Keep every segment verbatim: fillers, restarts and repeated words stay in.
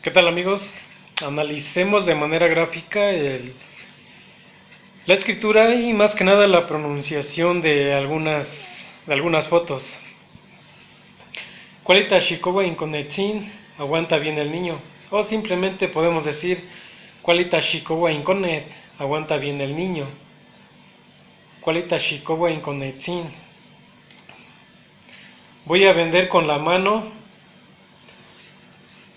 ¿Qué tal, amigos? Analicemos de manera gráfica el, la escritura y más que nada la pronunciación de algunas, de algunas fotos. Kwali tashikowa inkonetsin, aguanta bien el niño. O simplemente podemos decir, kwali tashikowa inkonet, aguanta bien el niño. Kwali tashikowa inkonetsin. Voy a vender con la mano.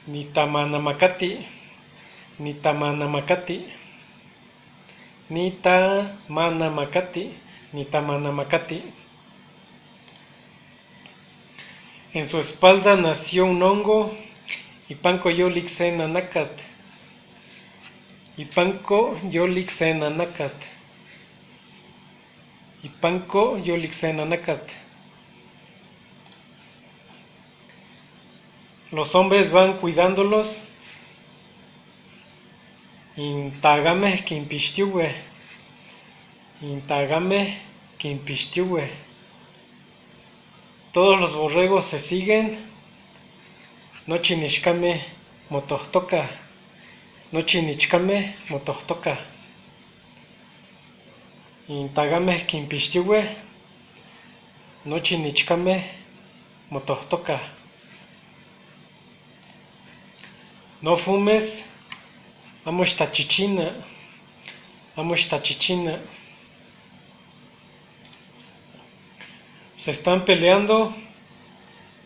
Nitamanamakat i. Nitamanamakat i. Nitamanamakat i. Nitamanamakat i. En su espalda nació un hongo. Ipanko yolik se nanakat. Ipanko yolik se nanakat. Ipanko yolik se nanakat. Los hombres van cuidándolos. Intagameh kinpishtiwe. Intagameh kinpishtiwe. Todos los borregos se siguen. Nochi nichkame motohtoka. Nochi nichkame motohtoka. Intagameh kinpishtiwe. Nochi nichkame motohtoka. No fumes. Amo shitachichina. Amo shitachichina. Se están peleando.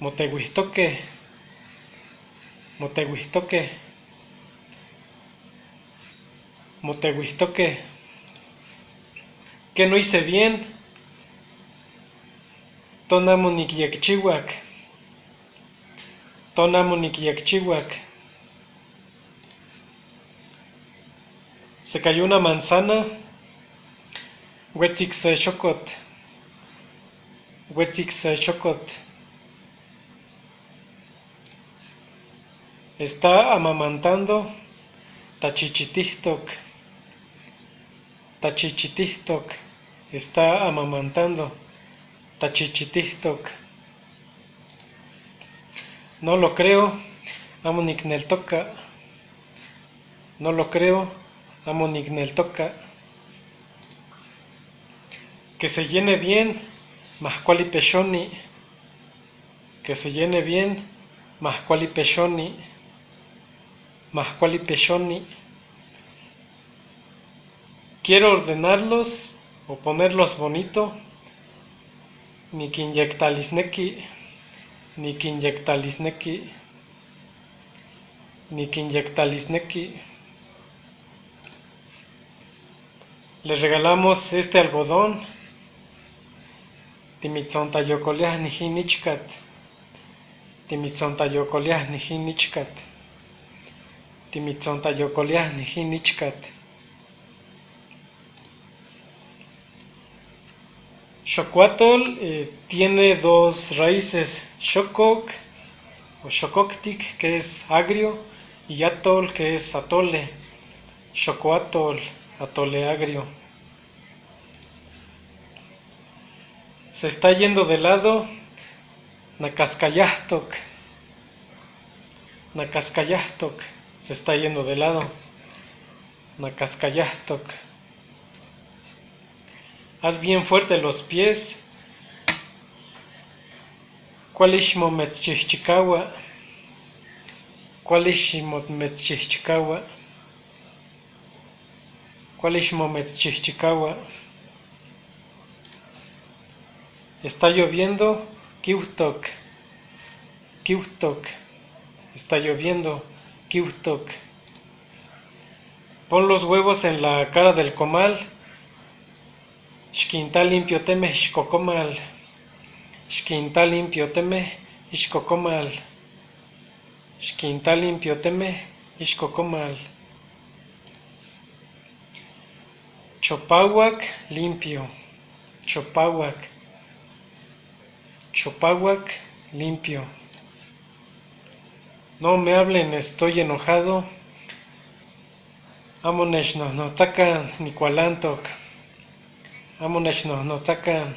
Motewihtoke. Motewihtoke. Motewihtoke. ¿Qué no hice bien? Tona amo nikyekchiwak. Tona amo nikyekchiwak. Se cayó una manzana. Wetsik se shokot. Wetsik se shokot. Está amamantando. Tachichitihtok. Tachichitihtok. Está amamantando. Tachichitihtok. No lo creo. Amo nikneltoka. No lo creo. Amo nikneltoka. Que se llene bien. Mahkwali peshoni. Que se llene bien. Mahkwali peshoni. Mahkwali peshoni. Quiero ordenarlos o ponerlos bonito. Nikinyektalisneki. Nikinyektalisneki. Nikinyektalisneki. Le regalamos este algodón. Timitzontayokoleajniji nichkat. Timitzontayokoleajniji nichkat. Timitzontayokoleajniji nichkat. Xokoatol, eh, tiene dos raíces, xokok o xokoktik, que es agrio, y atol, que es atole. Xokoatol, atole agrio. Se está yendo de lado. Nakaskayajtok. Nakaskayajtok. Se está yendo de lado. Nakaskayajtok. Haz bien fuerte los pies. Kwali shimometschihchikawa. Kwali shimometschihchikawa. Kwali shimometschihchikawa. Está lloviendo. Kiwtok. Kiwtok. Está lloviendo. Kiwtok. Pon los huevos en la cara del comal. Shkinta limpio teme shkokomal. Shkinta limpio teme shkokomal. Shkinta limpio teme shkokomal. Chopawak, limpio. Chopawak. Chopawak, limpio. No me hablen, estoy enojado. Amo nechnohnotzakanu, nikwalantok. Amo nechnohnotzakanu,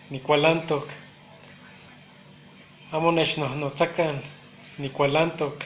nikwalantok. Amo nechnohnotzakanu, nikwalantok.